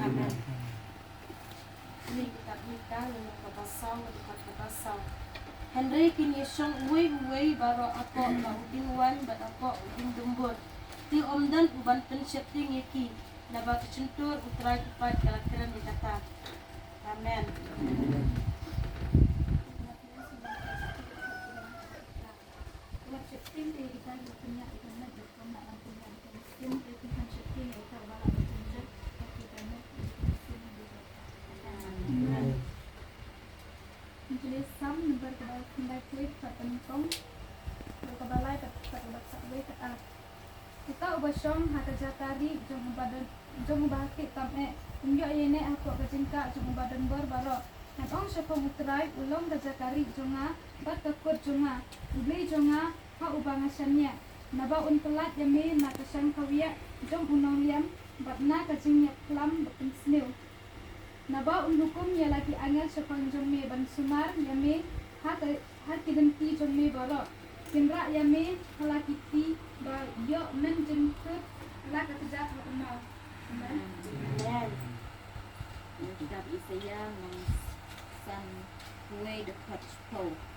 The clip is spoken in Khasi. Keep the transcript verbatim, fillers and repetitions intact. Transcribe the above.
Amen. Ïa kitab Mika, lynnong kaba saw, bad dkhot kaba saw. Hynrei kin ïashong uwei uwei baroh hapoh ka u diengwan bad hapoh u diengdumbur. Te ym don uban pynsheptieng ïa ki, naba ka shyntur U Trai ki paid ka la kren ïa kata. Amen. Amen. Ngi leh Salm number kaba khyndai phew wei, dkhot ba nyngkong, dkhot kaba lai, dkhot kaba khatwei, dkhot ar. Uta uba shong ha ka jaka rieh jong uba don, jong uba ha khlieh tam eh, un ïoh ïaineh hapoh ka jingkah jong uba don bor baroh. Ngan ong shaphang U Trai, u long ka jaka rieh jong nga bad ka kut jong nga, U Blei jong nga, ha uba nga shaniah. Naba un pyllait ïa me na ka shangkhawiah jong u nongliam bad na ka jingïaplam ba pynsniew. Naba un hukum ïa la ki angel shaphang jong me ban sumar ïa me ha ka, ha ki lynti jong me baroh. Kin rah ïa me ha la ki kti ba ïoh men jingkhur la ka kjat ha u maw. Amen. Amen. Ïa kitab Isaïah lynnong sanphew wei, dkhot shiphew.